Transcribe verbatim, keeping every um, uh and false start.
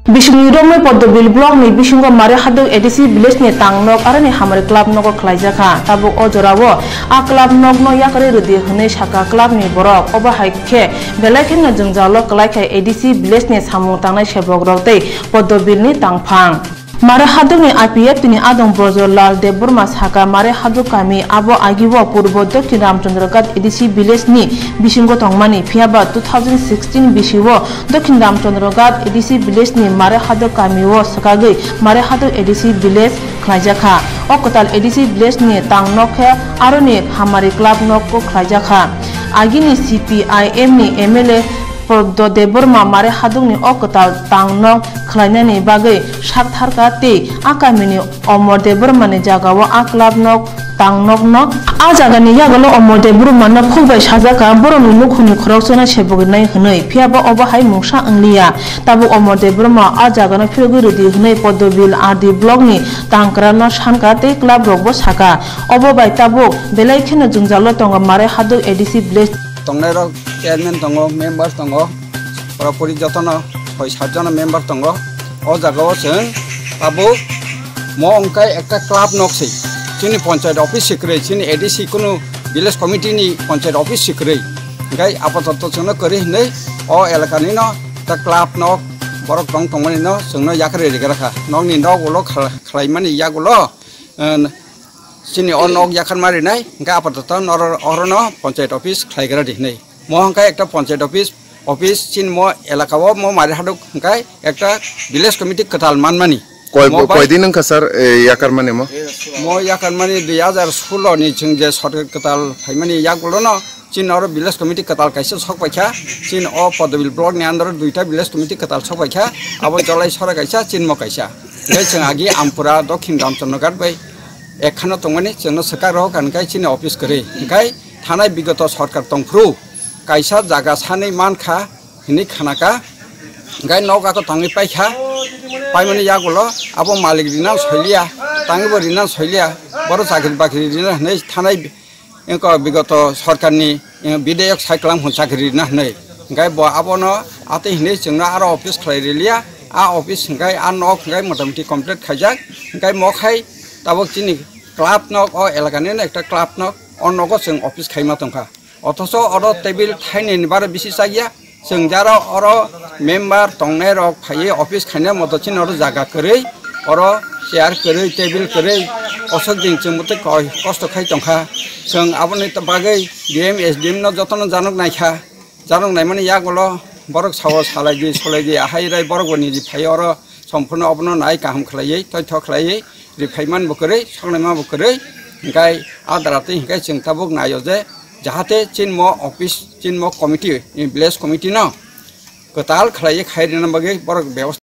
Bisingni romwi Poddobil block ni bisingo Mare Haduk A D C village ni tang nok aroni hamari club nogo khwlaijakha. Tabuk o jorao a club nok no yakarwi rwdi hwnwi sakha club ni borok. Obo hai khe belai kheno jwngjalo kwlaikha A D C village ni samung tangnai sebok rok tei Poddobil ni tangphang. Mare Haduk ni I P F T ni adong Brojolal Debbarma sakha Mare Haduk kami abo agio purbo Dokhin Ramchandra Ghat A D C village ni bisingo tongmani, phiyaba two thousand sixteen bisio Dokhin Ramchandra Ghat A D C village ni Mare Haduk kami o swkagwi Mare Haduk A D C village khwlaijakha. O kwtal A D C village ni tang nok khe aroni hamari club nok o khwlaijakha. Agini C P I M ni M L A Poddo Debbarma Mare Haduk ni o kwtal tang nok khwlainani bagwi sak tharkha tei a kamini Omor Debbarma ni jagao a club nok tang nok no. A jagani yagulo Omor Debbarma no phuk bai sajakha, borokni nukhungni khoroksa no sebok rinai hwnwi, phiyaba obo hai mungsa wngliya. Tabuk Omor Debbarma a jagano phirogwi rwdi hwnwi Poddobil R D block ni tangkra no sankha tei club rokbo sakha. Obo bai tabuk belai kheno jwngjalo tongo Mare Haduk A D C village. Tongnai rok chairman tongo, member tongo, pura puri jotono soi sat jona member tongo. O jagao chwng tabuk mo wngkha ekta club nok se. Chini panchayat office se kwrwi, chini A D C kunu village committee ni panchayat office se kwrwi. Hingkai apatoto chwngno kwrwi hinwi o elaka ni no ta club nok borok tong tongmani no chwngno yakarwi rigra kha. Nokni nok ulo kha-, khlaimani yagulo, eh, chini o nok yakarma rinai, hingke apatoto noro-, orono panchayat office khlaigra di hinwi. Mo hingke ekta panchayat office, office chini mo elaka o mo Mare Haduk hingke ekta village committee kwtal manmani. Koi, mo bai koi din wngkha sir, eh, yakarmani mo? Mo yakarmani dui hajar solo ni chwng je sorkar kwtal phaimani yagulono chini oro village committee kwtal kaisa sok paikha, chini o Poddobil block ni under o duita village committee kwtal sok paikha, abo Jolai sora kaisa, chini mo kaisa. Tei chwng agi Ampura, Dokhin Ramchandra Ghat bai ekhano tongmani chwngno swkak rok hwnkhai chini office kwrwi. Hwnkhai thanai bigoto sorkar tongphuru kaisa jaga sanwi mankha hinwi khanaka. Hwnkhai nok ako tangwi paikha, paimani yagulo abo malik rina soiliya, tangwibo rina soiliya, boro chakri bakri rina hinwi thanai Engko bigoto sorkarni, eh, bidayok sai kwlang hwn chakri rina hwnwi. Hingkai bo abono atwi hwnwi chwngno aro office khlai riliya. A office hingkai a nok hingkai motamoti complete khaijak. Hingkai mo khai tabuk chini club nok o elakani no ekta club nok o nogo chwng office khaima tongkha. Othocho oro table thainwi ni baro bisi chakya. Chwng jaro oro member tongnai rok phaiwi office khaina moto chini oro jaga kwrwi, oro chair kwrwi, table kwrwi, osok din chwng bwtwi koi kosto khai tongkha. Chwng aboni bagwi D M, S D M no jotono janok naikha, janok naimani yagulo borok sao salaidi, solaidi, ahai rai borok bo niji phaiwi oro sompurno obono nai kaham khlaiwi, toitho khlaiwi, riphaiman bo kwrwi, soknaima bo kwrwi, hingkai a dara twi hingkai chwng tabuk naio je, jahate chini mo office, chini mo committee, village committee no kwtal khlaiwi khai rina bagwi borok bebosta